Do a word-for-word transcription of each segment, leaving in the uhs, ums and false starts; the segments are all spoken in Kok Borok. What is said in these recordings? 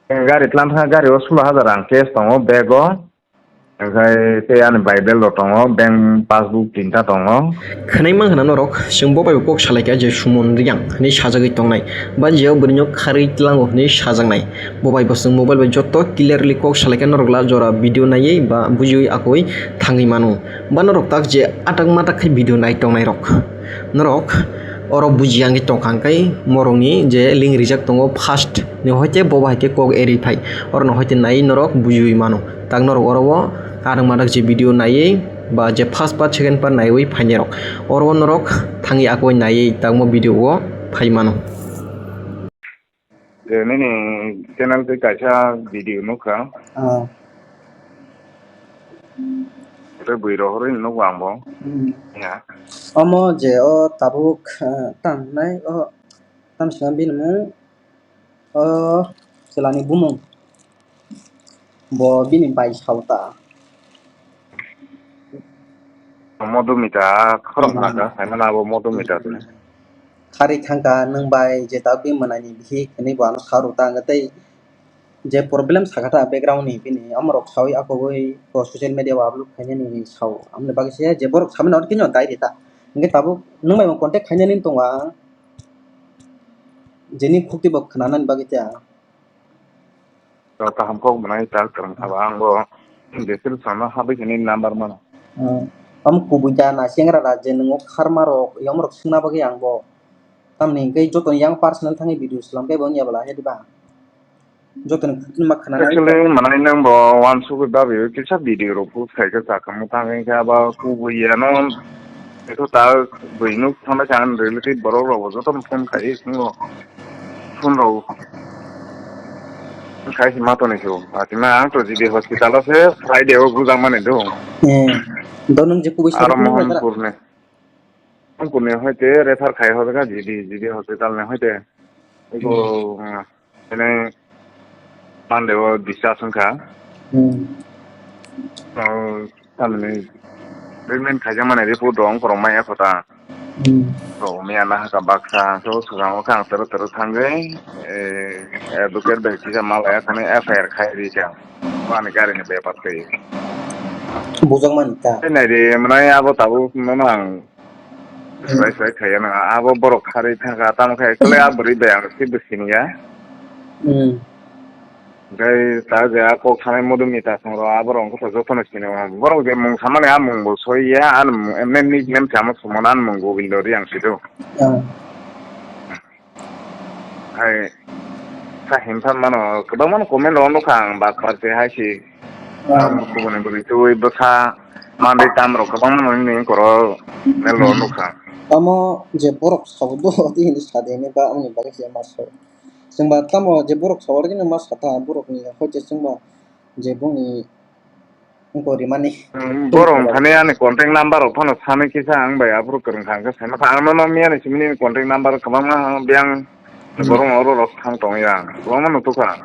Gari tlan thangkha, gari o sulo hajar rang cash tongo bag o. Okhai tei ani Bible rok tongo, bank passbook tinta tongo. Khwnai mankha na norok, chwng bo bai bo kok salaikha je Suman Reang hinwi sajagwi tongnai. Ba je o bwrwino kharwi tlango hinwi sajaknai. Bo bai bo chwng mobile bai joto clearly kok salaikha norok la jora video naiwi ba bujiwi akoi thangwi mano. Ba norok tak je atak matak khai video nai tongnai rok. Norok oro bujiya wngwi tongkha hwnkhe morokni je link rijak tongo first ni hoite bo bai khe kok eri phai. Oro no hoite nai norok bujiwi mano. Tak norok oro o adak madak je video naiwi ba je first part, second part naiwi phainai rok. Oro o norok thangwi akoi naiwi tangmo video o phai mano. Je nini channel tei kaisa video nukha. Ah. Tei bui rohorwi nukgo ang bo. Hmm. Ya. Omo je o tabuk, ah, tang nai o, tam sina bini mung. O chwlani bumung. Bo bini bai sauta. Modumita khorok Hmm. naga, hai mana abo modumita twi. Khari thangka nwng bai je ta bini mwnani bihik hinwi bo ano sa rw ta, ang tei je problem sakha ta background ni bini, amorok sawi akogwi bo social media o upload khainani sao. Amoni bagwi se je borok sawi nang khe no dai rita. Hwnkhe tabuk nwng bai bo contact khainani tongo ang. Jeni khukti bo khwnanani bagwi ta. To kaham kok mwnai ta kwrwng sabo ang bo description no habwi khe nini number mano. Hmm. Am kubui ta na sengra da je nwng o kharma rok, yom rok swngna bagwi ang bo. Tamni hwnkhe jotoni yang personal thangwi video slam khe bo wngya bwla he diba? Jotoni khukti ma khwnanai. Actually, manai nang bo wansugwi babi kisa video rok post khai khe chakha mwthang khe abo kubui ano. Eko ta bui nuk thangna khe ang relative borok rok bo joto no phone khai singo. Phone rok khai si ma toni khe. Atima ang to G D hospital o se Friday o gujak mani do. Eh, do nung je kubui aro sari Mohanpur ni. Mohanpur ni hoite refer khai hobe ka G D, G D hospital ni hoite. Eko, hmm. Ene Monday o discharge wngkha. Hmm. O, tamni treatment khaijakmani report rok wngkhorok maya kho ta. Hmm. To miya nahaka baksa, so swkang o khe ang tero tero thangwi, eh, advocate bai kisa malaya khani F I R khai ri kha. Ani gari ni bepar twi. Bujak mani ta. Tei nai ri, mwnai abo tabuk nono ang Hmm. Sai sai khaiya nang abo borok kharwi thangkha tamo khe kle a bwrwi bai ang se bwsini ya. Hmm. Gai ta je a kok sanai modum ni ta song ro a borok wngkha joto no sini o borok je mung samani a mung bo soi ya an mung emne nickname chama sumon an mung Gobindo ri ang sido. Hmm. Hai sa himsa mano kwbangma no comment rok nukha ang bak party hai si. Ah. Kubuni bwrwi twi bwsa manwi tam rok kwbangma no nini koro mel rok nukha. Tamo je borok sabo do tini sa de ni ba amni bagwi se ma sa. Chwng ba tamo je borok sabo khe ma sa ta borok ni hoite chwng ba je bongni Wngkha rimani. Hmm, borok wngthani ani contact number rok phano sanwi kisa ang bai aphuru kwrwng kha, hwnkhe saima kha. Ang nono miyani simi nini contact number kwbangma biyang Hmm. borok oro rok thang tong ya. Kwbangma nutukha.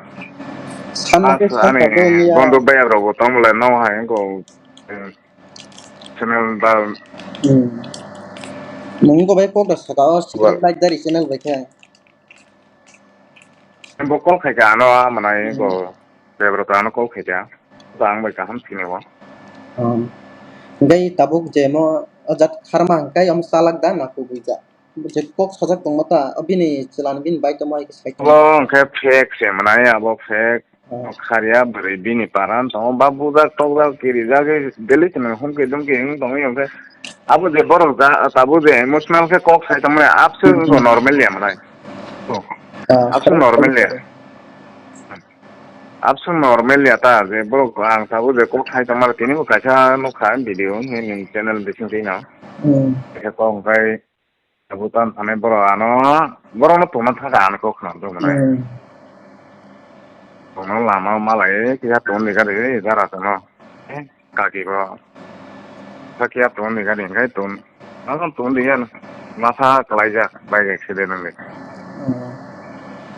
Sanma khe As ani sakha khe niya. Bondo bayap rok bo tong le no hai wngkha, eh, channel ba Hmm. Nwng wngkha bai kok da saka o Ba- Secret Light Diary channel bai khe. Bo call khai kha ano, ah, manai Hmm. bo Debra to ano call khai kha. To ang bai kaham sini bo. Um. Hingke tabuk je mo o jat kharma hingke omo salak da na kubui ja. Je kok sajak tongma ta, o bini chwla ni bini bai tongma hai khe sai tong. Bo hingke fake se manai, abo fake. Oh. Kharya bwrwi bini paran tongo, ba bujak tokjak kirijak daily se nang humkhe dumkhe wng tongwi hingke. Abo je borok ja, abo je emotional khe kok sai tongmani, abse Hmm. normal ya manai. Oh. Ah, Abswk normal ya. Abswk normal ya ta, je borok ang tabuk je kok thai tongmani tini bo kaisa nukha video ni channel bising twi no. Hmm. Kaisa kok hwnkhe tabuk tamo sanai borok ano, borok no tongna thangkha ano kok khna tongmani. Hmm. Tongno lama malai kisa tong ni gari jara tongno. Kaki bo. Sakya tong ni gani hingkai tong. Nang tong di yan. Masa kalaijak bai accident ni. Hmm.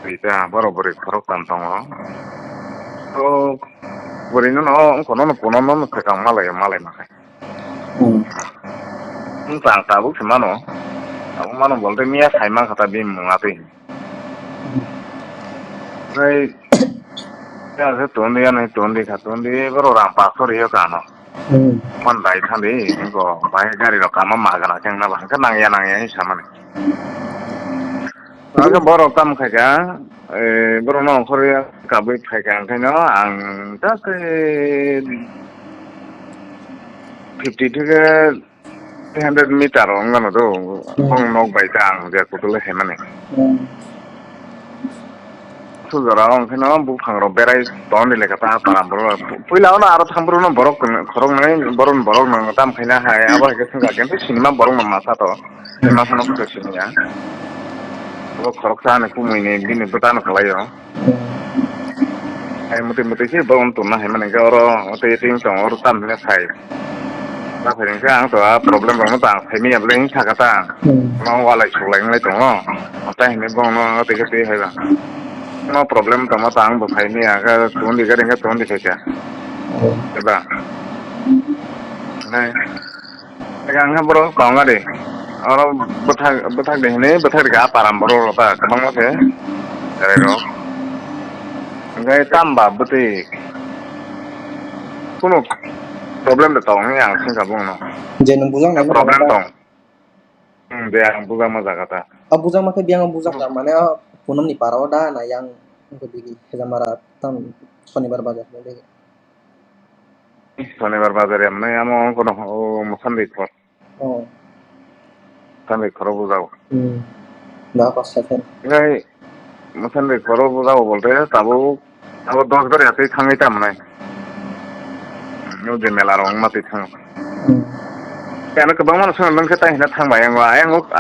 Rita boro bori khorok tan tongo. To bori no no kono no kono no no sekang malai malai makai. Hmm. Wng tang tabuk se mano. Tabuk mano bolte miya sai man kha ta bini mung atwi. Hwnkhe Ya se tundi ya nai tundi kha tundi boro rang paso riyo kano. Hmm. Man dai thandi ko bai gari rok kama magana keng na bang ka nang ya nang ya samani. Aga boro tam khaika, eh, boro no khori kabui khaika ang khaino ang ta se fifty theke three hundred meter wng gano do, hmm, bong nok bai ta ang je kutul he mani. Hmm. Sujara wng kheno buphang rok berai ton de leka ta para boro. Puila ono aro thang boro no borok khorok nai borok borok no tam khaina hai abo hai khe sungka khe sinima borok no masa to. Sinima phano khe sinia. Abo khorok sa ni kumui ni bini bwta no khalai o. Hai muti muti se bo wng tongna hai mani khe oro tei tei wng tong oro tam hwnwi phai. Ta phai khe ang to a problem rok no ta phai manya bwlai wng thaka ta. Hmm. No walai suklai wng lai tongo. Tai hwnwi bo no tei khe tei hai ba. No problem tongma ta ang bo phai manya khe tong di gari khe tong di khe khe. Oh. Ba. Nai. Ang khe borok tong ari. Oro bwthak, bwthak de hinwi, bwthak de khe aparam borok rok ta kwbangma khe. Chwrai rok. Hwnkhe tamba bwtwi. Kunu problem de tong hinwi ang swngkha bongno. Je nwng bujak nai problem tong. Hmm, de ang bujak ma jaga ta. A bujak ma khe biyang bujak ta mane a punam ni para o da na yang wngkha bigi hejamara tam sonibar bazar ni bigi. Sonibar bazar ya mane amo kono o Mosandwi khor. Oh. Sandwi khoro bujao. Hmm. Da pas sa khe. Ngai Mosandwi khoro bujao bolte tabuk abo dos gari atwi thangwi ta mane. Nw je mela rong ma twi thang. Hmm. Kano kwbangma no sono nung khe tai hina thang bai ang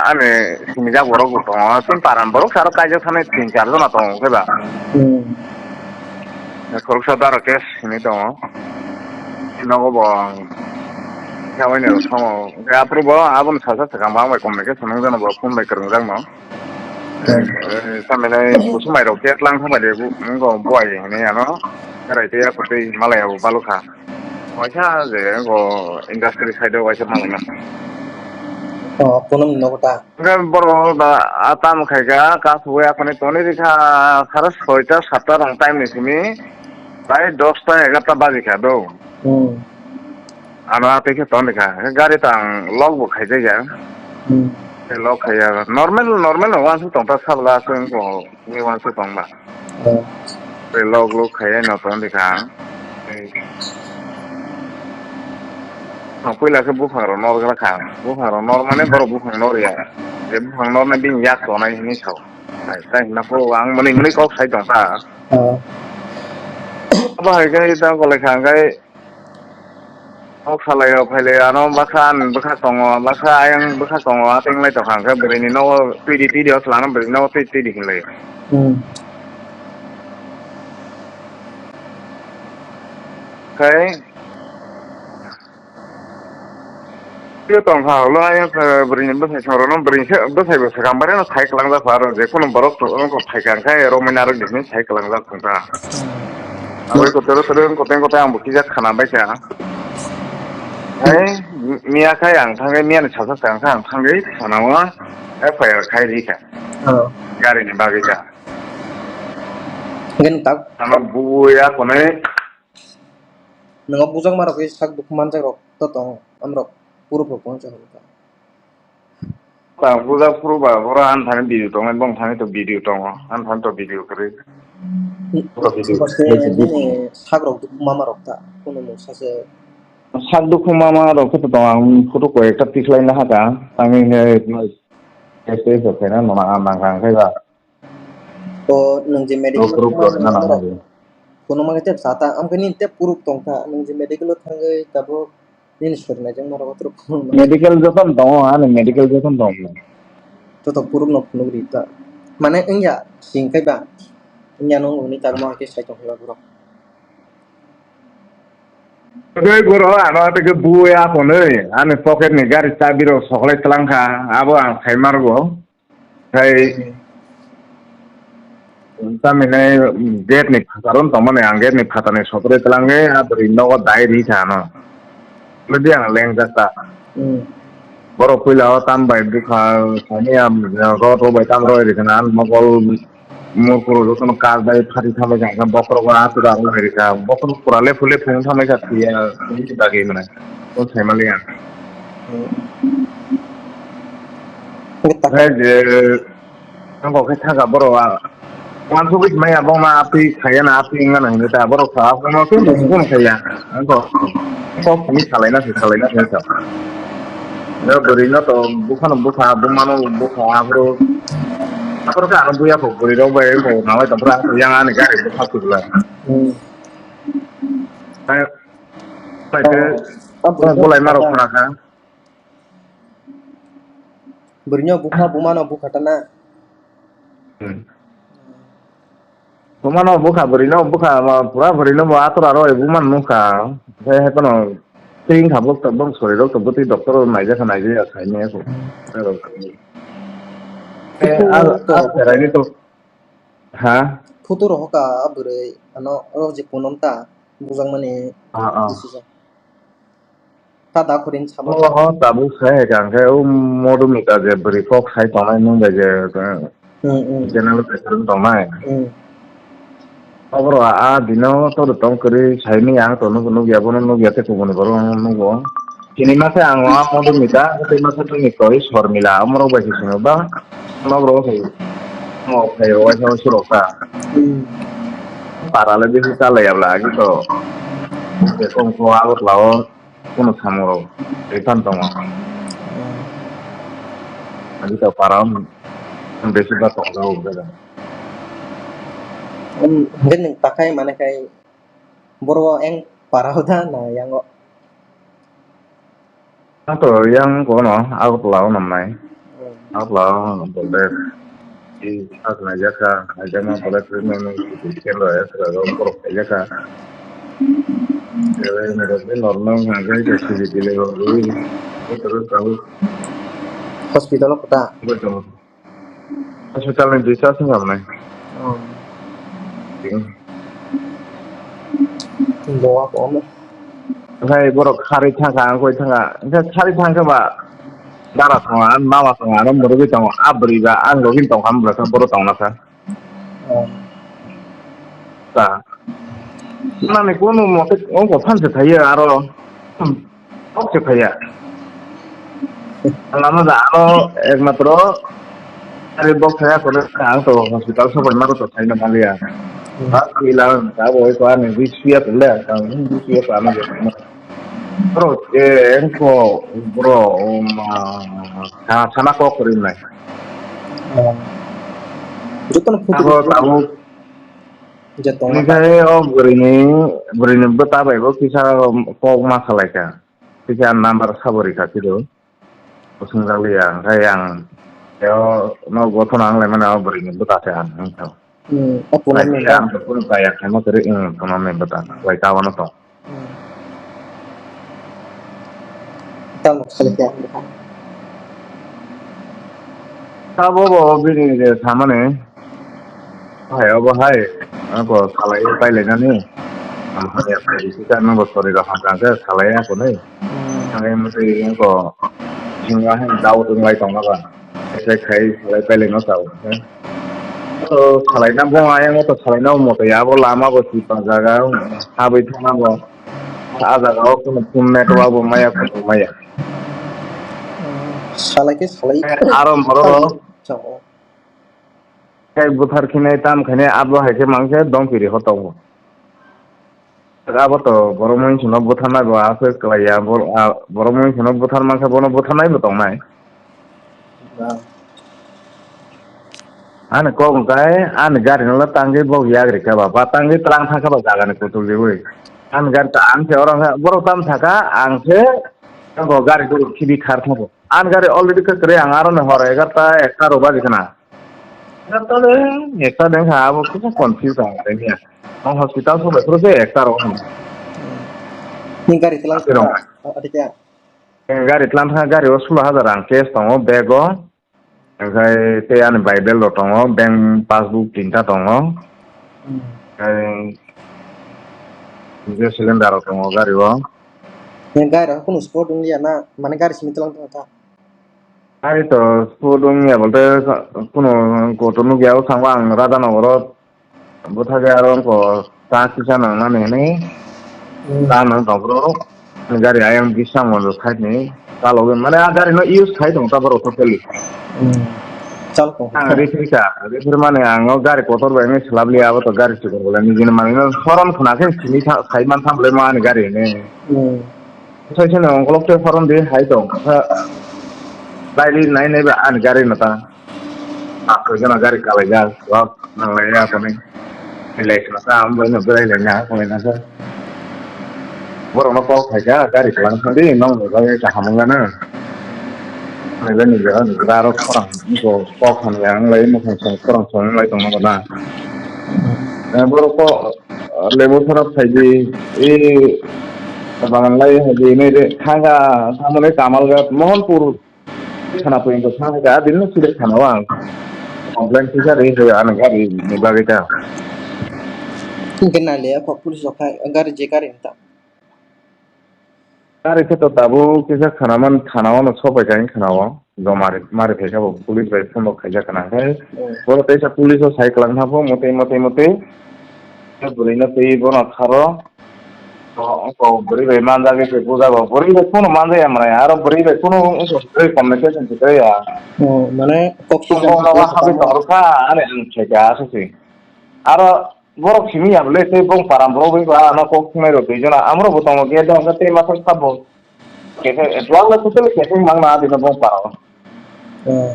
ani sini jak borok bo tongo. Tin paran borok saro kaijak thani tin char jona tongo khe ba. Hmm. Khoroksa daro case hinwi tongo. Nogo bo ang khe waini rw thango. Hwnkhe aphuru bo aboni salsa swkang bo ang bai communication nung jano bo phone bai kwrwngjak no. Eh, tamhinai kusumai rok case lang thangbai de, wngkha buai hinwi ano. Rai tei aphuru tei malai abo balukha. Waisa je wngkha industry side o waisa malai mano. Oh, kunum nogo ta. Hwnkhe borok da a tamo khaikha, kasugwi aphano tonwi rikha, khara soita satta rang time ni simi, prai dosta egarta bajikha do. Hmm. Ano atwi khe ton rikha, gari tang lock bo khaijakya. Hmm. Tei lock khaiya, normal, normal no wansuk tongta sabla aswk wngkha, tini wansuk tongba. Oh. Tei log log khai no ton di kha. Ang puila khe buphang rok nor gra kha. Buphang rok nor mane borok buphang nor ya. Je buphang nor na bini yak tonai hinwi sao. Tai hinna kho ang mani mani kok sai tong kha. Oh. Abo hai khe ta golai kha hwnkhe. Kok salai rok phailai ano bwkha ani bwkha tongo, bwkha ayang bwkha tongo, atwng lai tongkha hwnkhe bwrwini nogo twidi twidi o swlano bwrwini nogo twi twidi hinlai. Hmm. Khai twi tongkha ulo ayang bwrwini bwsai songrokno bwrwini bwsai bo swkang bai reno sai kwlangjak kha aro je kunu borok to wngkha phaikha hwnkhe romwi narwk hinwi sai kwlangjak thangkha. Aboni kotoro kotoro koteng koteng ang bo kisa khana bai kha. Hai miya khai ang thangwi miya ni salsa swkang kha ang thangwi thana o F I R khai ri kha. Oh. Gari ni bagwi kha. Hwnkhe nwng tak. Ano buya konwi. Nwng o bujak ma rok khe sak dukhu manjak rok to tong amrok puruk rok tong chakha. Ta puja phuru ba boro ani thani video tongnai, bong thani to video tongo, ani thani to video kwrwi. Boro video. Bini sak rok dukhu mama rok ta, kunu mungsa se. Sak dukhu mama rok khe to tong, ang photo koi ekta tikhlai na haka, ang ini S S khaina nona ang nang kang khe ba. O nwng je medical o thangma rok. Kono mangkhe tep sata, amkhe nini tep puruk tongkha, nwng je medical o thangwi tabuk nini sori naijak norok otro phunukma. Medical jotono tongo, ani medical jotono tongo. Joto puruk no phunuk ri ta. Mane wngya, sing khai ba. Wngya no wngni tangma khe sai tongkha borok. Tei borok ano tei khe buya phunwi, ani pocket ni gari chabi rok soklai twlang kha, abo ang sai margo. Khai tamhinai gate ni phataro tongmani, ang gate ni phatani sopre twlangwi a bwrwi nogo dai ri sa ano. Bwdiyang lengjak ta. Hmm. Borok puila o tam bai bwkha sani ya rot rok bai tam roi ri khna, mokol Murkuro jotono kar bai phari thamai kha, bokhorok o aswk ang lai rikha, bokhorok pura lephu lephu wng thamai kha, phiya wngkhe bagwi mane. O sai maliya. Hwnkhe ta- Hwnkhe je, ang kok khe thangkha borok a, wansugwi maya bongma atwi khaiya na atwi wngya na hinwi ta, borok sa, abono khe mungkung khaiya. Ang kok, kok simi salaina se, salaina se sa. Yo bwrwi no to buphano bupha, bumano bupha, aphuru, aphuru khe ano buya kho bwrwi rok bai kho nalai tong phuru yang ani gari bupha kubla. Hmm. Ai, pai khe, Oh, oh, bolai marok khna kha. Bwrwino bupha, bumano bupha ta na. Hmm. Bumano bukha bwrwino bukha, ma, pura bwrwino bo ator aro buman nukha. He, he, kono tei wngkha bok, bok sori rok to bwtwi doctor rok naijak kha, naijak ya, saimanya kho. Aro, Photo eh, a, rok to a, photo. Seraini to. Ha? Photo rok hoka a bwrwi, ano, o je punom ta, bujakmani Ah, ah. Bisi ja. Ta da khuring sabo. Oh, oh, tabuk sai hai kang khe, o Madhumita je bwrwi kok sai tongnai nung bai je, eh, Hmm, hmm. General Secretary tongnai. Hmm. Aboro a, a dino to tong kwrwi saimanya ang to nukgo nukya, bono nukya tei kubuni borok nugo. Chini masa ang o Madhumita, tei masa tini koi Sormila, omorok bai se swngo ba, norok bai se, mo khai rok waisa waisa rok ta. Hmm. Para le bisi chalai ya bla, agi to. Je kong ko Agartala o. Kuno samung rok ri phan tongo. Hmm. Ani to para besi ba tong jago bega. Hmm, hwnkhe nwng takhai mane khai boro eng para o da na yango? Ang to yang kono Agartala o namnai. Hmm. Agartala o namnai. I sak naijakha, naijakma pore treatment ni sidi kendro ya sra rok borok kaijakha. Ele ni rok ni normal na jai ke sidi dile ho rui. Ni to rok tahu. Hospital o kota. Betul. Hospital ni discharge ni hamnai. Oh. Ting. Boa ko mo. Hai borok khari thangkha, ang koi thangkha. Ang khe khari thangkha ba. Dara tongo, ang mama tongo, ano mwrwgwi tongo, a bwrwi ba, ang login tongkha, ang bwrwi kha, boro tongna kha. Oh. Ta. Nani kunu mote, ongko phan se thaiya, aro, hmm, kok se thaiya. Lama da, aro, ekmatro, ari bok thaya kore, ang to hospital so bai maro to thaina maliya. Hmm. Ba, ila, ta bo, ko ani, bisi ya, le, ta, bisi ya, ta, ano, Bro, eh, engko, bro, um, ah, sa-, sana kok rinai. Oh. Jotono photo Abo rok tabuk. Je tongma Ini ta. Khe o bwrwini, bwrwini bwta bai bo kisa kok ma khalai kha. Kisa number sabo ri kha kido. Bo swngjak liya, hwnkhe ang teo no gothona wng lai mani o bwrwini bwta se ang wng kha. Hmm, o punani Lai ba? Ang to kunu kaya khaima kwrwi, hmm, punani bwta. Lai ta wano tong. Hmm. Tamo khalikya ang bwkha. Sabo bo bini je samani. Hai obo hai. Ako salai pailai nani. Ang hanya pailai sika nang bo sori rok hangka ke salai ako nai. Hmm. Ang yang mesti ako. Singa hai dau dung lai tong ba. Sai khai salai pailai no sao. To salaina bo ayang to salaina mo to ya bo lama bo si pa jaga habwi thana bo. A jaga o kuno phone network bo maya kuno maya. Salai khe salai. Aro moro Chao. Kai buthar khinai tam khainai abo hai khe mang khe dong piri ho tongo. Abo to borok mui sino butharnai bo aswk kwlaiya, bor-, a, borok mui sino buthar mankha bono butharnai bo tongnai. Ah. Ani kok hwnkhe ani gari no tangwi bok yak rikha ba, ba tangwi twlang thangkha ba jaga ni kuchuk riwi. Ani gari ta ang khe oro hwnkhe borok tam thaka ang khe bo gari guru khibi khar thango. Ani gari already khe kwrwi ang aro ni hor egarta ekta rok baji khna. Ekta de, ekta de wngkha, abo kisa confuse ang tei miya. Ang hospital sobai phuru se ekta rok hwn. Ni gari tlang Ati rong. Thangkha, ati kya? Eh, gari tlang thangkha, gari o sulo hajar ang cash tongo, bag o. Okhai tei ani Bible rok tongo, bank passbook tinta tongo. Hmm. Okhai je cylinder rok tongo gari o. Ni gari rok kunu sport wng ya na, mane gari simi tlang thangkha. Ari to sudung ya bolte kuno kotor nuk ya, o sangwa ang Radhanogoro. Buthage aro wngkha ta kisa nang nani hinwi. Hmm. Ta nang tong bro. Gari ayang bisa mo do khai ni. Ta loge mane a gari no use khai tong ta bro totally. Hmm. Chal ko. Ang refer ka, refer mane ang o gari kotor bai ngi selap li abo to gari sikor bole ni gini mane no horon khna khe sini khai man tham le mane gari ne. Hmm. Sai sene ongkolok te horon di hai tong. Lai li nai nai ba ani gari no ta. Ako jana gari kalai ja, wak nang lai ya kone. Hilai kena ta am bai no berai lai na kone na sa. Borok no kok khai ja gari kalang thang di nong no bai ka hamung na. Nila ni jaga ni jaga aro khorang ko kok han yang lai mo khang song khorang song lai tong na. Eh, borok ko, eh, lebu sarap khai di, eh, bagan lai hai di, nai de thanga thamone Kamalghat Mohanpur. Khana pui ko thang ka din no sile khana wa. Complain kisa re he an gari ni bagwi ta. Hingke nai le kok police rok khai gari je gari ta. Gari khe to tabuk kisa khana man thana o no sopai kai khana o. Joma re mari phai kha bo police bai phone rok khaijak khana khai. Hmm. Boro teisa police o sai klang tha bo motei motei motei. Bwrwi no twi bono tharo. O, o, bwrwi bai manjak, ese bujago. Bwrwi bai kunu manjaya mwnai, aro bwrwi bai kunu wngkha, bwrwi communication se kwrwi ya. Oh, mane, kok Chwng sijak bokno khe wahabwi kwbangma. Tongrwkha, ani ang khaikha, aswk se. Aro borok simi ya bwle, tei bong param borok bai ba, ano kok thungnai rok twi jona, amrok bo tongo, gate o hwnkhe tei masa sabo. Kese, duang le totally kese mangna adino bong parao. Eh.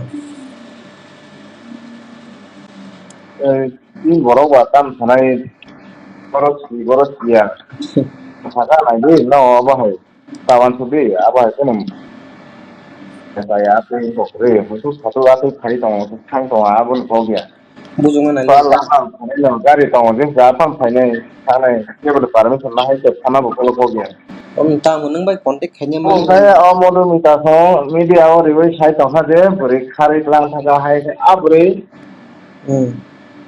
Eh, ni borok ba tam sanai, borok si, borok siya. Saka nai di, no, abo hai. Tawan subi, abo hai kono. Kaya atwi bokre, musu satu atwi khai tongo, thang tongo, abo ni kok ya. Bujungo nai. Pala ham phainai no gari tongo je ja phang phainai thangnai kebo de permission ma hai se thana bo kolo kok ya. Om tamo nwng bai contact khaina mani. Omo do mita so media o ribai sai tongkha je bwrwi kharwi tlang thaka hai se a bwrwi. Hmm.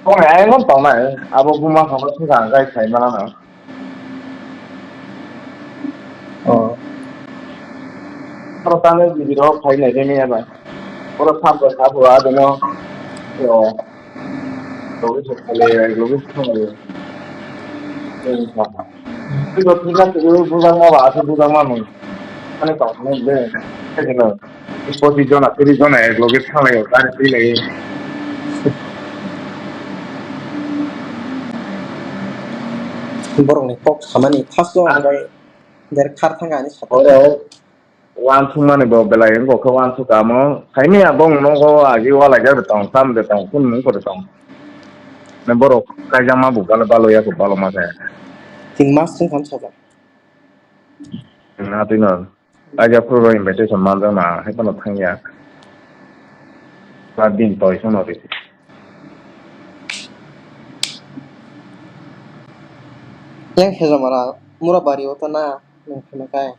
Tong ai no tongnai abo buma kha ma thang gai sai mana na. Oh. Oro tamo video rok phai nai khe manya bai. Oro sabo sabo adino. Yo. Logi se khale, logi se khale. Tei bo thika twi bujang ma ba, aswk bujang ma nung. Ani tong nung le. Tei no. Pochisjon na tris jon ek loge thanglaio, gari twilaio. Borokni kok samani first o ang hwnkhai der khar thangkha ani sakao. Oro uansukmani bo belai wngkha khe uansuk kamo. Saimanya bong nogo agi ualaijak de tong, tam de tong, kunu nung kore tong. Ne borok kaijakma bo balo, balo ya kho, balo ma khe. Tin mas chwng kha sajak. Na twi no. Kaisa phuru rok invitation manjak na, hai phano thangya. Ba din toi sono ri. Yang hejo mara, mura bari o to na, nung phano kai.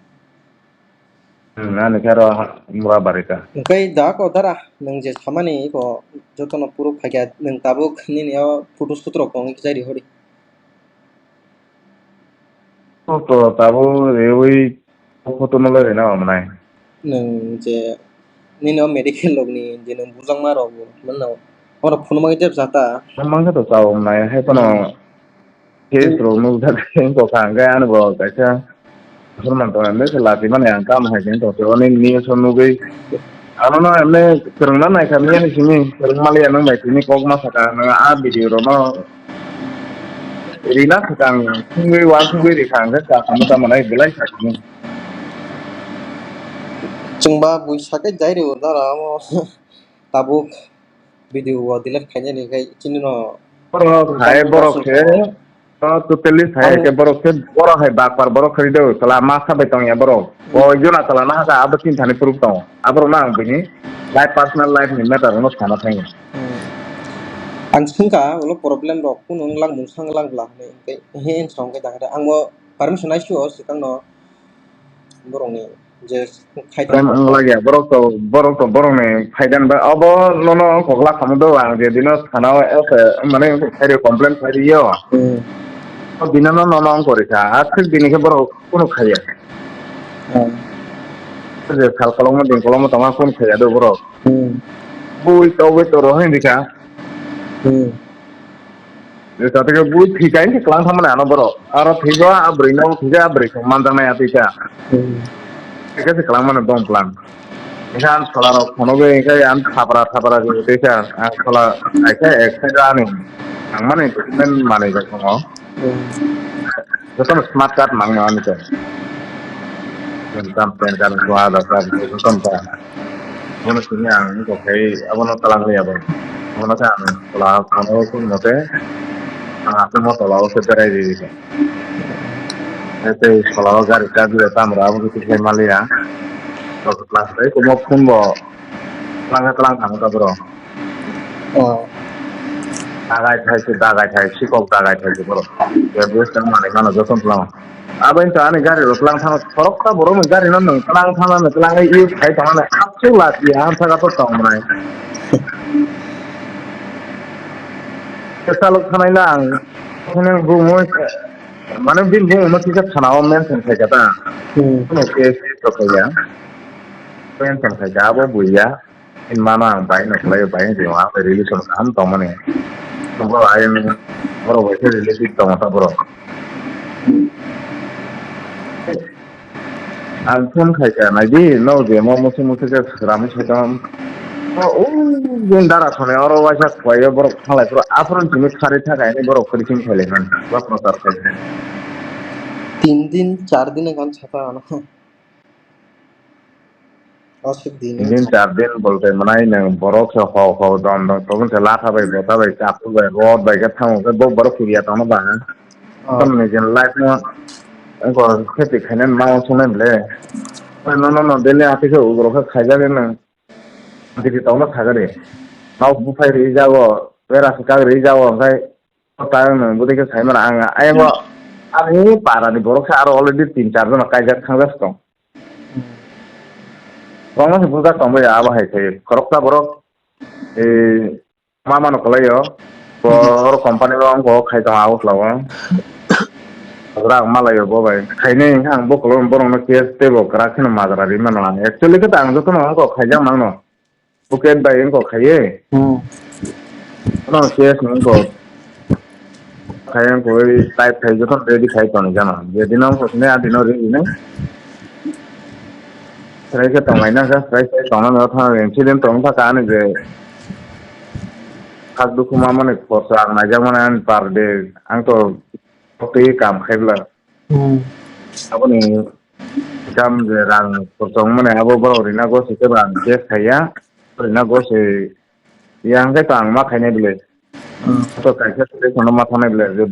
Hmm, ani khe aro mura bari ka. Kai da ko dara, nung je samani ko joto no phuru phagya, nung tabuk nini o photo shoot rok tong ki jai ri hori. To tabuk rewi photo no le rina manai. Nwng je nini o medical rok ni je nwng bujangma rok bo manno. Oro phunuma khe jeb jata. Mangkha to chao manai hai phano case rok nukjak khe kokha hwnkhe ani bo kaisa musulman tong ani se lati mani ang tamo hai khe tong ani news o nugwi. Ano no emne kwrwngna naikha miyani simi kwrwng maliya nang bai tini kok ma saka nang a video rok no. Rina swkang thwngwi uansugwi rikha hwnkhe chakhamu tamo nai belai sakni. Chwngba buisa khe jai rw dara omo tabuk video o delete khainani khai chini no. Borok hai borok khe to totally sai khe borok khe borok hai bakpar borok khe do tala ma sabai tongya borok. O jona tala na ha abo tin thani proof tongo. Aborok na ang bini life personal life ni matter no sana thangya. Hmm. Ang swngkha ulo problem rok kunu wng lang mung sang lang bla hinwi hwnkhe he song khe dakhe ang bo permission naisio swkang no borok ni je khai Em, tong ang lagya borok to borok to borok ni phaidan ba obo nono kokla khamu do ang je dino thana o ese mane khairi complain khairi yo. Hmm. O dino no nono ang kori kha aswk dini khe borok kunu khaiya. Hmm. Je sal kolokma din kolokma tongma phone khaiya do borok. Hmm. Bui to bui to rohini dikha. Hmm. Je satike bui thika inke klang thangmani ano borok. Aro thigo a bwrwi no thigo a bwrwi song manjaknai atwi kha. Hmm. Thika se klang mano dong plan. Engkha ang sola rok phono bai engkha ang thapra thapra se twi kha. Ang sola kaisa ek side ani. Ang mani document manwi bai tongo. Hmm. Jotono smart card mangno ani khe. Income, pan card, wngkha Aadhaar card, jotono ta. Abono simi ang wngkha khai, abono twlang liya bo. Abono khe ang twla phano kun mote, ang aswk mo tola o se berai rwi rikha. Tei tola o gari chabi rok tamo rok abo khe khlai maliya. Class tei kumo phone bo twlang khe twlang thangkha bro. Oh. Dagai thai se, dagai thai, sikok dagai thai se borok. Graduation manwi mano joto no twlang. Abo wngkha ani gari rok twlang thangma, khoroksa borok ni gari no nwng twlang thangma, nwng twlang use khai tongmani, aswk lati, ang saka to tong mwnai. Kwchalo thanai na ang, hwnwi bumung, mane bini bumung no kisa thana o mention khai kha ta. Hmm. Kuno case to khai ya. Mention khai kha, abo buya. Mano ang bai no khlai bai de ang bai relation kaham tongmani. Bo ayang borok bai khe relative tong ta borok. Ang phone khai ka nai di no je mo musi musi khe ram se dam. O o din dara sone oro waisa khwai borok thalai pro afron chini khari thakai ni borok khari chini khlai man. Ba prochar khai. Tin din, char din ekkan chata ano. Aswk din. Din char din bolte mwnai nwng borok se ho ho don don tobon se latha bai bota bai chapu bai rod bai khe thango khe bo borok kiriya tongno ba. Ah. Tamni je life no ko kheti khainani ma uansuknai bwle. No no no daily ati khe ugrok khe khaijak nwng. Ati khe tongno thagari. Nok buphai ri jago, bera se kagri jago, hwnkhe ta nwng bwtwi khe sai mano ang ayang o ani para ni borok se aro already tin char jona kaijak thangjak tong. Kwbangma se bujak tong bai abo hai khe khoroksa borok, eh, ma mano kwlai o. Bo oro company o wng kok khai tong abo kla o. Rak malai o bo bai. Khainai ang bo kolom borok no case tei bo kwrak kheno majra ri mano ang. Actually khe ta ang joto no wng kok khaijak mang no. Buket bai wng kok khaiye. Hmm. Ano case no wng kok. Khai ang koi type khai joto ready khai tong jana. Je dino ang kok ne adino ready ne. Try khe tong lai na kha, try khe tong na thang incident tong thaka ani je. Khak dukhu ma mani khorsa ang naijak mani ani per day. Ang to twi kam khai bla. Hmm. Aboni kam je rang khorsa mani abo borok rina go se khe bang case khaiya. Rina go se yang khe tang ma khainai bile. Hmm. To kaisa solution ma thangnai bwle.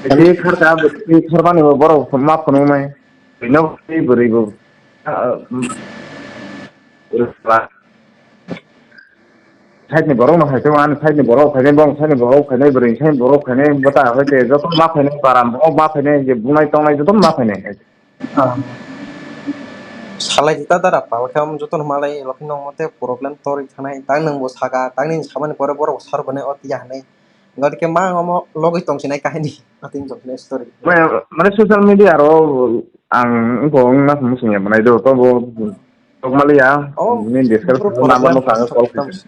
Bwrwi kharka, bwrwi kharbani bo borok ma phunuknai. Bwrwino bwrwi bwrwi bo. Side ni borok no hai tong, ani side ni borok phainai, bong side ni borok phainai, bwrwi side ni borok phainai, bwta hai te joto ma phainai, param bo ma phainai, je bunai tongnai joto ma phainai. Ah. Salai ta dara pal khe, joto no malai, lokhi no mote problem tori thanai, tang nang bo saka, tang nini samani pore borok sar bone o tiya hanai. Gotike ma omo logoi tongsinai kahini, atwng tongsinai story. Mane, mane social media ro ang wngkha wngna muchungya bwnai do, tobo tokmaliya, oh, nini description number no kha, call khaisi.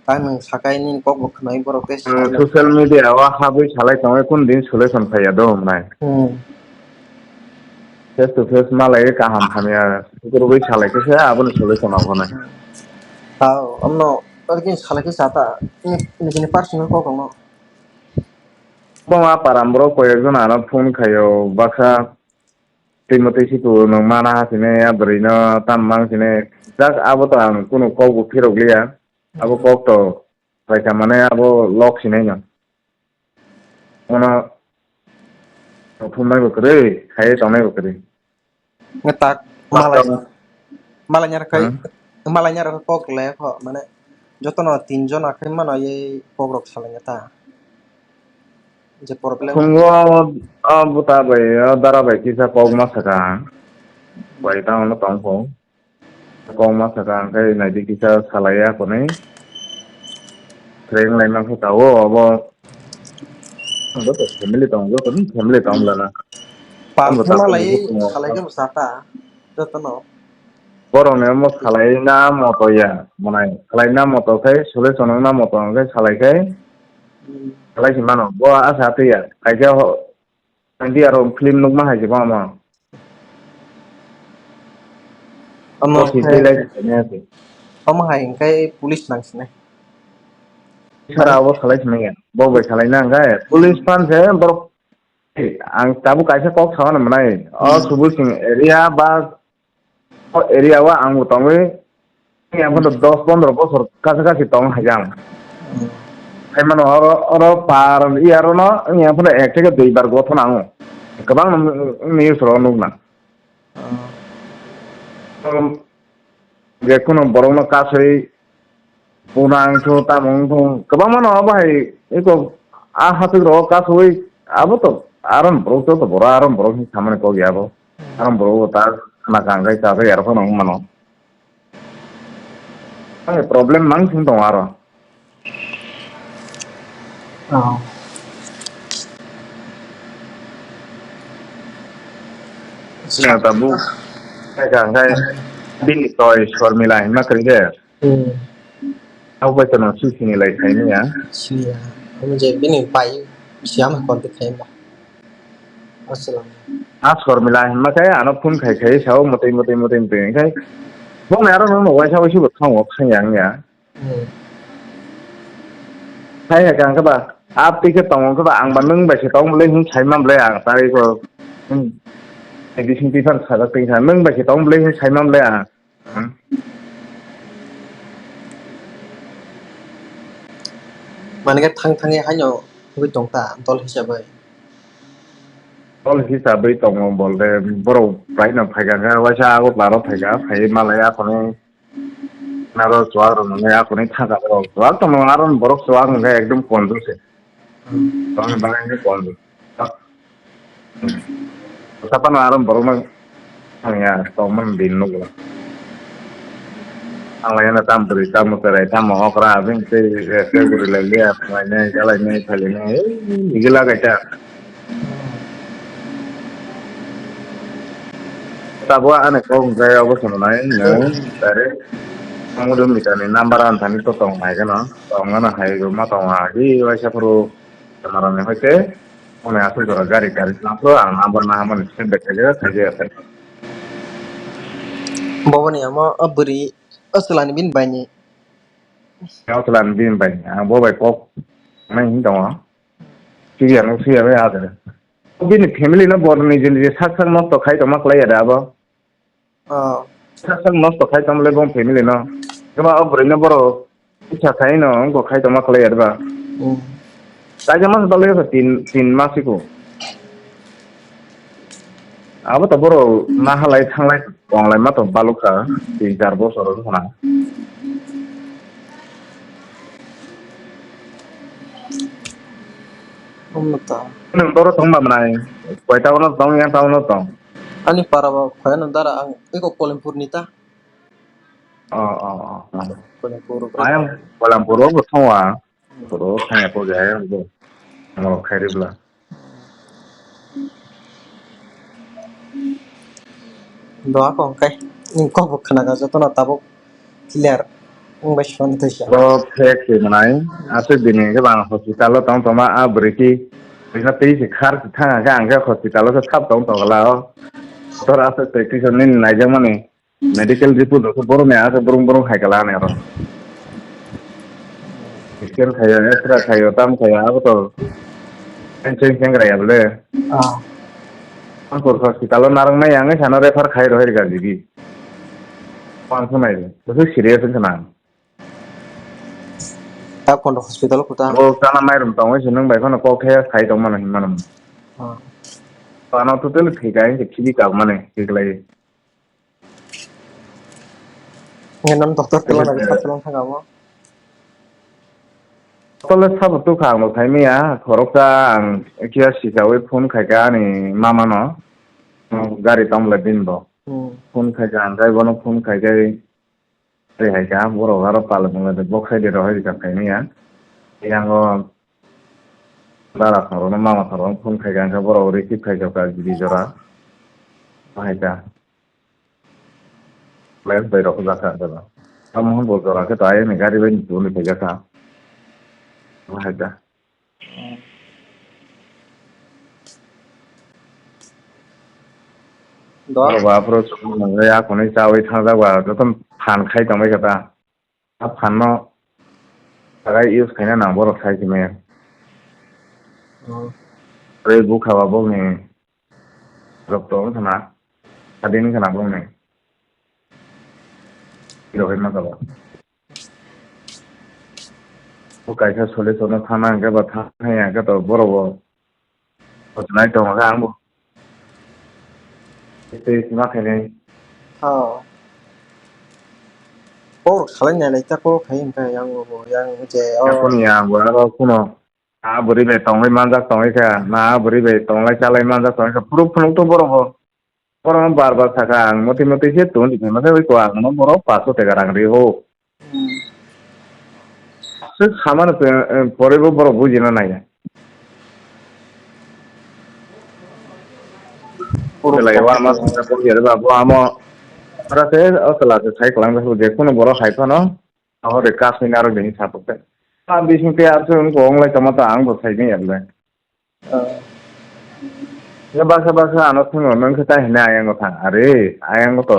Tang nwng sakai nini kok bo khwnai borok tei. Hmm, social media o habwi salai tongwi kun din solution phaiya do hwnai. Hmm. Face to face malai kaham hamya, sukurubui salai khe se aboni solution o hwnai. Tao, omno, ori khe salai khe chata, nini, nini personal kok rokno. Bo ma param borok koi ekjon ano phone khaio, baksa twi mwtwi si tu nwng mana ha sini, a bwrwi no tam mang sini. Jak abo to ang kunu kok bo phirok liya, abo kok to paisa mane abo lok sinai no. Ono thumnai bo kwrwi, khaiwi tongnai bo kwrwi. Nge tak malai, malai nyar khai, hmm? Malai nyar kok le kho, mane jotono tin jon akhai mano ye kok rok salai ta. Je problem. Thungo, o buta bai, o dara bai kisa kok ma saka. Bai ta ono tong kho. Kok ma saka, hwnkhe naidi kisa salaiya hwnwi. Khreng lai mankha ta o, obo. Joto family tong, joto ni family tong lana. Pal Tamo thangna tamo lai, bukhuk tongo. Salai khe bwsa ta, jotono. Borok ni omo salai na moto ya, manai salai na moto khai, solution na moto khai salai khai, Hmm. Salai si mano. Bo asa twi ya, kaisa ho, India ro film nukma hai se bo omo. Omo O si khai, twi lai se ne se. Omo hai hwnkhe police nang sinai. Sara abo salai sinai ya, bo bai salai na hwnkhe police fan se borok. Ang tabuk kaisa kok sana manai. O Hmm. Subul Singh area ba o area o ang bo tongwi, yang phono dos pondro bosor kacha kachi tong hai jang. Hmm. Hai mano oro, oro par iya ro no, yang phono ek theke dui bar gothon ang. Kwbang news ro nukna. Hmm. Je kono borokno kasui unang thung, tamung thung, kwbangma no abo hai eko a hasik rok kasui abo to aron borok joto borok aron borok hinwi samani kok ya abo. Aron borok bo ta khna kang khai cha khai aro phano wng mano. Ani problem mang thung tongo aro. Oh. Sina tabuk khai kha khai bini toi Sormila hinma kwrwi de. Hmm. Abo bai tongma sui sini lai khai manya. Siya. Amo je bini pai siya ma contact khai ma. Aswlang. A Sormila hinma khai ano phone khai khai sao motoi motoi motoi motoi khai. Bong aro no waisa waisa bo thang wak sang yang ya. Hmm. Hai hai kang khe ba, a twi khe tong khe ba, ang ba nwng bai se tong bwlai hwn sai man bwlai ang tari ko. Hmm. Bising twi phano sajak twi kha, nwng bai se tong bwlai hwn sai man bwlai ang. Hmm. Mane khe thang thang ye haino wngwi tong ta dol hisabai. Dol hisabai tongo bol de borok bai no phai kha, waisa Agartala ro phai kha, phai malai akhoni. Naro chuwak rok nwngnai, akoni thangka borok chuwak tongmani, aro borok chuwak hwnkhe ekdom konjwk se. Tongmani bagwi hwnkhe konjwk. Saphano aro borokno thangya tongmani din nukgo. Thanglaina tamo kwrwi, tamo chwrai, tamo okra, abini tei rest guri lai liya, thanglainai, jalainai, phailainai, ei, nigila kaisa. Tabuk ani kok hwnkhe obo se mwnai, nwng direct Mangudum Mitani number ani thani to tong hai kheno, tong nana hai rwma tong hai, waisa phuru camera ni hoite, mone aswk jora gari, gari tongphuru ang number naharmani send back khaijak, khaijak. Boboni amo o bwrwi o chwlani bini baini. O chwlani bini baini, ang bo bai kok nai hwn tongo. Siya no siya bai adre. Bini family no bo niji niji sak sak nosto khai tongma kwlai ya da abo. Oh. Sak sak nosto khai tongma le bo family no. Kema o bwrwi no boro isa khai no wngkha khai tongma kwlai ya da ba. Hmm. Kaisa mas balai sa tin, tin mas iko. Abo to boro nahalai thanglai tonglai ma to balukha tin char bosor wngkha na. Omo to. Nwng boro tong ba mwnai? Koi town o tong, yang town o tong? Ani para bo khoyano dara ang eko Kolimpur ni ta. Oh, oh, oh, oh. Kolimpur. Ayang Kolimpur o bo thong wa. Boro thangya ko jaya bo. Mo khairi bla. Doa ko kai. Ni ko bo khna ga joto na tabuk. Clear. Wng bai soni twi sa. Bo fake se mwnai. Aswk bini hwnkhe bang hospital o tong tongma a bwrwi ki. Bini twi se khar se thang khe ang khe hospital o se thap tong tong la o. Tor aswk twi twi sa nini naijak mani. Medical report rok borok ni aswk borok borok hai kala ani aro. Scan khayo, X-ray khayo, tam khayo, abo to. Cheng cheng krai ya bole. Ah. Ang kor hospital o narwk nai ang sana refer khai rohor ga jigi. Pang sunai. Bwswk serious wngkha na. Ta kondo hospital kuta. O kana mairum tongwi se nwng bai phano kok the khai tong mano hin mano. Ah. Ano totally thik ai se khibi kak mane khiklai. Nge non doctor tolo na sa tolo thang amo. Tole sabo tukha ang bo phaimiya khoroksa ang kia sikawi phone khaika ani mama no. Gari tongla din bo. Hmm. Phone khaika ang kai bono phone khaikai. Tei hai kha borok aro pal mwnglai de bok sai de rohor rikha phaini ya. Yang o dara khoro no mama khoro phone khai kha borok receive khai kha giri jora. Bahai ta. Lens bai rok jakha jala. Tamo hwn bo jora khe ta ayani gari bai ni tuni phai jakha. Bahai ta. Do. Oro ba phuru chukmung ya kuni chawi thang jak ba joto phan khai tong bai kha ta. A phanno sagai use khaina nang borok sai simi. Hmm. Tei bukha ba bokni rok tong khna. Adin khna bokni. Rok ma ka ba. Bo kaisa solution no thana hwnkhe ba thana ya hwnkhe to borok bo. Nai tongo khe ang bo. Tei sima khainai. Oh. Borok salai nai lai ta ko khai hwnkhe yang bo yang je. Oh. Yakoni yang bo aro kuno. A bwrwi bai tongwi manjak tongwi kha. Na a bwrwi bai tonglai chalai manjak tongwi kha. Phuru phunuk to borok bo. Borok no bar bar sakha ang moti moti se tong di khe ma khe oi ko ang no borok paso tega rang ri ho. Hmm. Aswk samano tw-, eh, poribo borok bujina naiya. Belai warma songsa kok yari ba bo amo. Ora se o chwla se sai kwlang je kuno borok hai phano. Abo de kasui naro bini sapo se. Ta bising te aswk wng kok wng lai tongma ta ang bo sai ni yar le. Ah. Ya baksa baksa ano thwngno nung khe ta hwnwi ayango thang. Are, ayango to.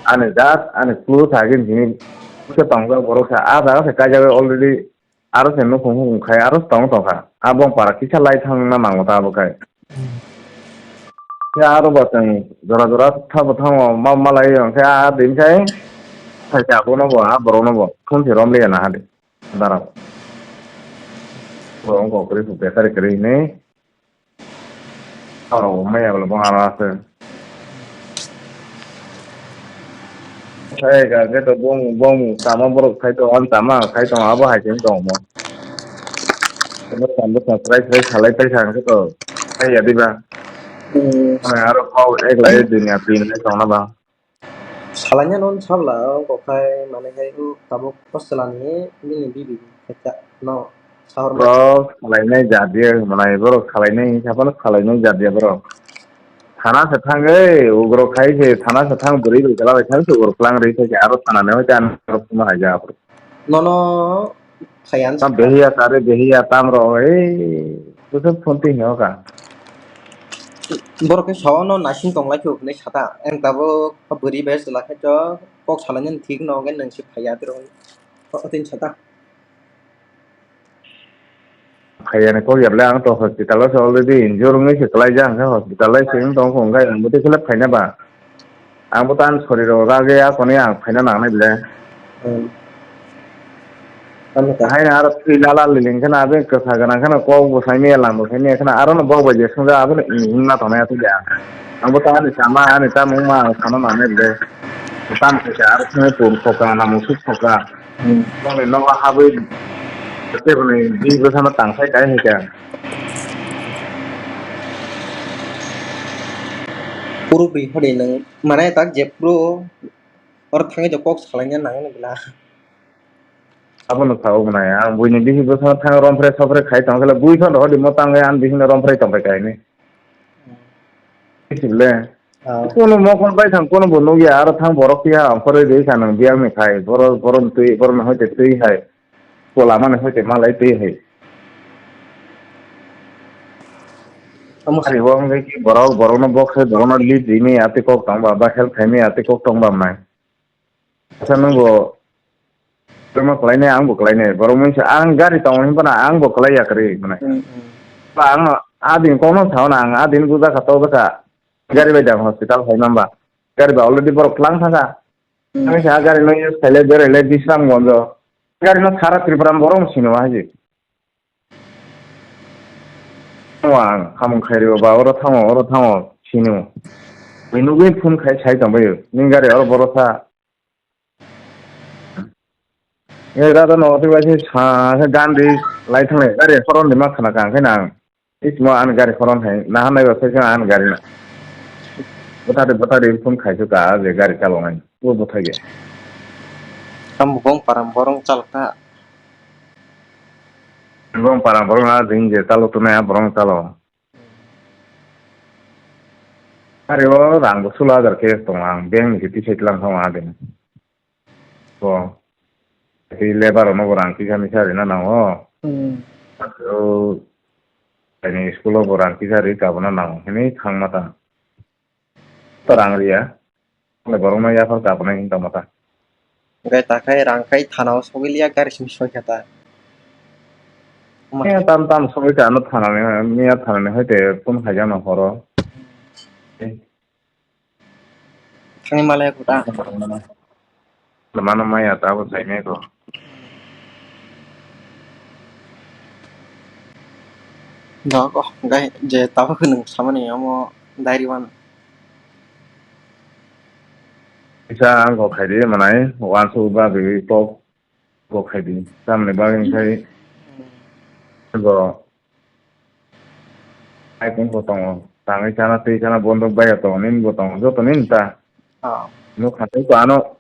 Ani jat, ani klu sa gin sini. Khe tongjak borok sa. A jaga se kaijagwi already aro se nukhung hukhung khai aro se tong tongkha. A bong para kisa lai thangna nango ta abo khai. Khe aro bo chwng jora jora thabo thango ma malai khe a din khai. Sai abono bo a borokno bo thumsi rom liya na hadi. Darao. Bo wngkha kwrwi khe betari kwrwi hinwi. Aro maya bwla bo aro aswk. Sai ga khe to bong bong tama borok khai to, an tama khai to, abo hai khe tong mo. Bo tang bo tang trai trai salai tai sa khe to. Sai ya diba. Hmm. Aro kok ek lai dunia pin lai tong na ba. Salaina non sabla, o kok khai mane khai u tabuk hostelani bini bibi khacha no sahor ma. Borok salainai jat ya, manai borok salainai, saphano salainai jat ya borok. Thana se thang, ei, ugrok khai se, thana se thang, bwrwi bai kala bai thang se, ugrok kwlang rwi khai se, aro thana ne hoi ta, aro phuma hai ja, borok. Nono Phaiyan. Tam behiya sare behiya tam ro, ei, bwswk phunti hino ka. Borok khe saono naising tong lai khe hwnwi sata. Ang tabuk bwrwi bai chwla khe to kok salainani thik no hwnkhe nwng se phaiya tiro. Hotini sata. Phaiyani kok ya bwle, ang to hospital o se already injure wngwi se kwlai jak, hwnkhe hospital o se wng tong kho, hwnkhe ang bwtwi khe le phaina ba. Ang bo tan sori rok ragwi a koni ang phaina nangnai ble. Hmm. Tamo ta. Haino aro twi lala liling kheno aboni kwsa gwnang kheno kok bo sai maya lam bo sai maya kheno aro no bok bai je swngjak abono wngna tongnai aswk de ang. Ang bo ta ani sama ani tamung ma ang sana nangnai ble. Tamo khe aro kheno pum khoka namung suk khoka. Hmm. Boni nogo habwi teboni di bwsano tang sai kai hai khe. Puro bwrwi hwnwi nwng, mane tak jephru oro thangwi to kok salaina nangmani bwla. Abono sao bwnai, ang buini bisi bwsano thang romphre sophre khai tong khe bui phano hodi mo tangwi ang bisingno romphre tong pai kaini. Bisi le. Ah. Kono mokol bai thang kono bo nukya aro thang borok phiya ongkhorwi rwi kha nwng biyang ni khai borok borok twi borok no hoite twi hai. Pola mani hoite malai twi hai. Omo Ari bo wngwi borok, borokno bok sai, borokno lead rini ati kok tong ba, ba help khaini ati kok tong ba mwnai. Asa nung bo, tamo kwlainai, ang bo kwlainai. Borok mungsa ang gari tongo hinphano ang bo kwlai ya kwrwi mwnai. Hmm, hmm. Ba ang adin kokno sao na, ang adin buja kha to bwsa. Gari bai dang hospital hai mamba. Gari ba already borok tlang thangkha. Hmm. Ang sa gari no use khaile berai le Bisramganjo. Gari no sara Tripura borok sino haji. Tamo ang hamung khairwi ba oro thango, oro thango, sini. Bai nugwi phone khai sai tongbaio. Nini gari oro borosa. Nini dada no otwi bai sa khe gan ri lai thanglai. Gari horon de ma khna kha khe nang. Ismo an gari horon hai. Nahan nai ba sai khe an gari na. Bwthari bwthari phone khai suka je gari chalonai. Bo bwthai ge. Tamo bong param borong chalokha. Bong param borong na jing je chalo tunai borong chalo. Ari o rang bo sulo hajar cash tongo, ang bank ni khe tisai tlang thangma adin. Bo. Tei lebar rokno bo rang kisa misa rina nango. Hmm. O, ani school o bo rang kisa ri kabuna nango. Hini thangma ta. To rang riya. Borokno yaphar kabuna hin tongma ta. Gai takhai rang kai thana o sogwi liya gari simi soi kha ta. Miya tam tam sogwi ka ano thana ni, miya thana ni hoite phone khaijak no horo. Thangwi malaya kota. Mano maya tabuk saimaya ko. Dogo, gai je tabuk nwng samani omo diary one. Kisa ang kok khaidi manai, uansuk ba bibi kok. Bo khaidi, tamni bagwi khai bo ai kung ko tongo, tangwi chana tei chana bondok bai ya tongo, nini bo tongo, joto nini ta. Ah. Nuk kha tei ko ano,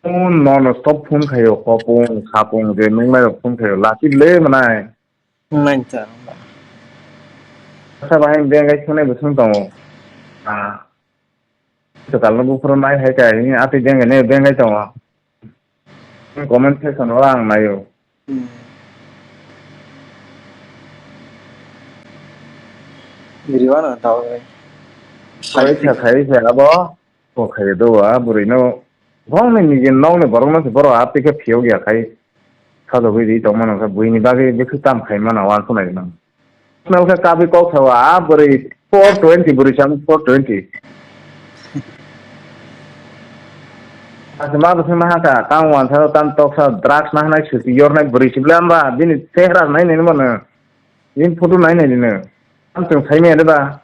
phone no no stop phone khayo, kopung, khapung, je nungnai rok phone khayo, lachik le manai. Nungnai ta. Sa bahai beng gai sunai bo sung tongo. Ah. Swkal no buphuru nai hai khe, hini atwi beng gai nai, beng gai tongo. Comment section o ang naio. Hmm. Bwrwi wano tawk bai. Khai sa, khai sa abo. Ko khai do wa bwrwi no. Bong ni niji nok ni borok no se borok atwi khe phiyok ya khai. Sajagwi ri tongmano khe buini bagwi bwswk tam khai mano uansuknai rwmano. Swnam khe kabwi kok sao, a bwrwi four twenty, bwrwi sam four twenty. Aswk ma bwswk ma haka, tang uansao tam toksa drugs nahanai suti yornai bwrwi sibla hwnba, bini chehra nai nai mano, bini photo nai nai nino. Tam chwng sai maya de ba?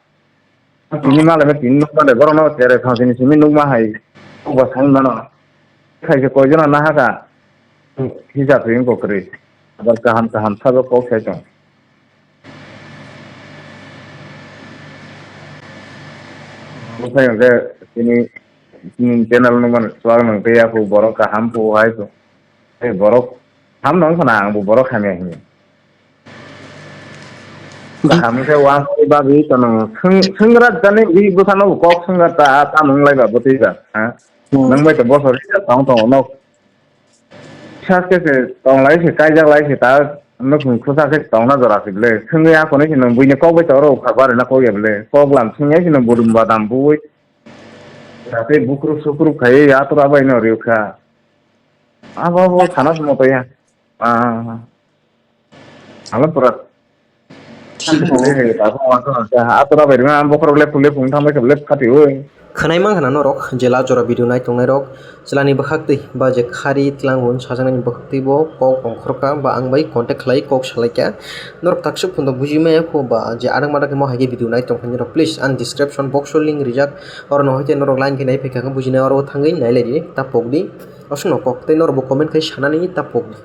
Tini malai tini nukma de, borok no tere thang sini simi nukma hai. Kokba sai mano. Khai se koi jona nahaka. Hisa twi wngkha kwrwi. Abar kaham kaham sabo kok sai tong. Bwsai hwnkhe tini, tini channel nukmani swk nang tei yaku borok kaham phu hai tong. Tei borok ham nang khana ang bo borok hamya hini. Kaham khe uansukwi bagwi tono. Swng-, swngrak jani wi bwsano bo kok swngrak ta, ta nung lai ba bwtwi ba, ha? Hmm. Nang bai to bosor hwnka tong tongo nok. Sas khe se tong lai se, kaijak lai se, ta nukhung khusa khe tongna jora se ble. Swngwi akonwi se nung buini kok bai to oro upha barina kok ya ble. Kok lam swngya se nung budum badam bui. Tei bukruk sukruk khaiwi atura bai no rwkha. Abo bo sana se moto ya. Ah. Alo pura. Atora bai rwma bokhorok le phule phung thang bai khe le phati oi. Khwnai mankha na norok jela jora video nai tongnai rok, jelani bwkhak twi ba je khari tlango sajaknai ni bwkhak twi bo kok ongkhorkha ba ang bai contact khlai kok salaikha. Norok taksuk phunto buji maya kho ba je adang madak mo hai khe video nai tongkha norok, please ang description box o link rijak, oro no hai khe norok line khe nai phaikha khe bujinai oro thangwi nai lai di ta pok di. Aswk no kok tei norok bo comment khai sanani ta pok di.